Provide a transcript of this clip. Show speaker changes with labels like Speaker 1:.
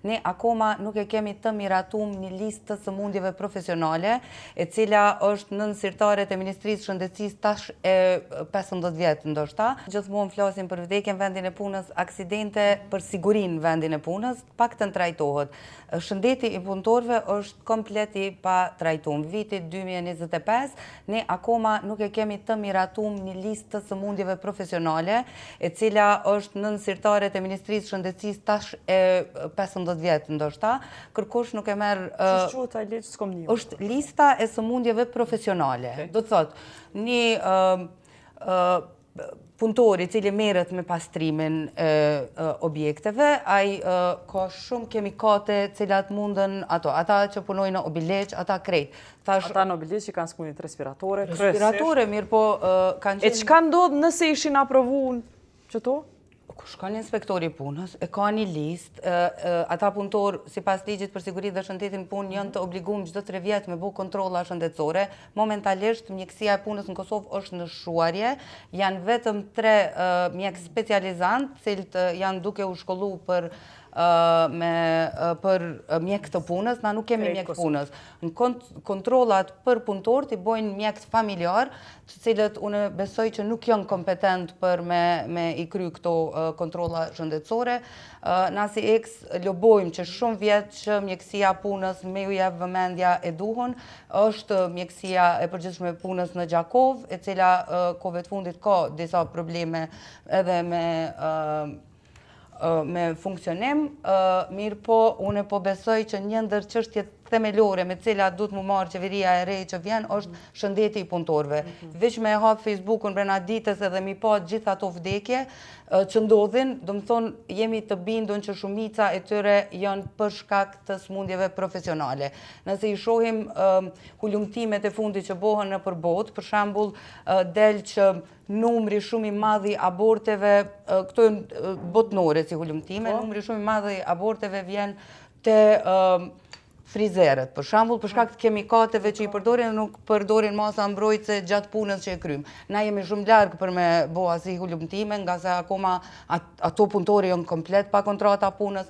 Speaker 1: Ne akoma nuk e kemi të miratum një listë të sëmundjeve profesionale, e cila është nën sirtaret e Ministrisë Shëndetësisë tash e 15 vjet ndoshta. Gjithmonë flasim për vdekjen vendin e punës, aksidente, për sigurinë vendin e punës, paktën trajtohet. Shëndeti i punëtorëve është komplet i pa trajtum. Viti 2025, ne akoma nuk e kemi të miratum një listë të sëmundjeve profesionale, e cila është nën sirtaret e Ministrisë Shëndetësisë tash e 15 vjet ndoshta. Kërkush nuk e merr.
Speaker 2: Qysh quhet ai ligj, s'kom një?
Speaker 1: Është lista e sëmundjeve profesionale. Do të thotë, një punëtor i cili merret me pastrimin e objekteve, ai ka shumë kemikate cilat munden ato, ata që punojnë në Obiliq, ata krejt.
Speaker 2: Thash, ata në Obiliq që kanë sëmundjet respiratore,
Speaker 1: respiratore, mirë po kanë
Speaker 2: qenë. E çka ndodh nëse ishin aprovu qëto?
Speaker 1: Ku shkon inspektori i punës, e ka një listë, ata punëtor, sipas ligjit për siguri dhe shëndetin punë, janë të obliguar çdo 3 vjet me bo kontrolla shëndetësore. Momentalisht, mjekësia e punës në Kosovë është në shuarje, janë vetëm 3 mjekë specializant, cilët janë duke u shkollu për mjekë të punës, na nuk kemi mjekë të punës. Në kontrollat për punëtorët i bojnë mjekët familjar, të cilët unë besoj që nuk janë kompetent për me i kry këto kontrolla shëndetësore. Na si EKS lobojmë që shumë vjet që mjekësia punës me ju jep vëmendja e duhun, është mjekësia e përgjithshme e punës në Gjakovë, e cila kohëve të fundit ka disa probleme edhe me funksionim, mirë po, unë po besoj që një ndër çështjet themelore me cilat duhet mu marrë qeveria e re që vjen është shëndeti i punëtorëve. Veç me hap Facebookun brenda ditës edhe mi pa gjithë ato vdekje që ndodhin, do më thonë, jemi të bindun që shumica e tyre janë për shkak të sëmundjeve profesionale. Nëse i shohim hulumtimet e fundit që bohen nëpër botë, për shembull, del që numri shumë i madh i aborteve, këto janë botnore si hulumtime, numri shumë i madh i aborteve vjen te frizerët, për shembull, për shkak të kemikateve që i përdorin, nuk përdorin masa mbrojtëse gjatë punës që e kryjmë. Na jemi shumë larg për me bo asi hulumtime, nga se akoma ato punëtori janë komplet pa kontrata punës.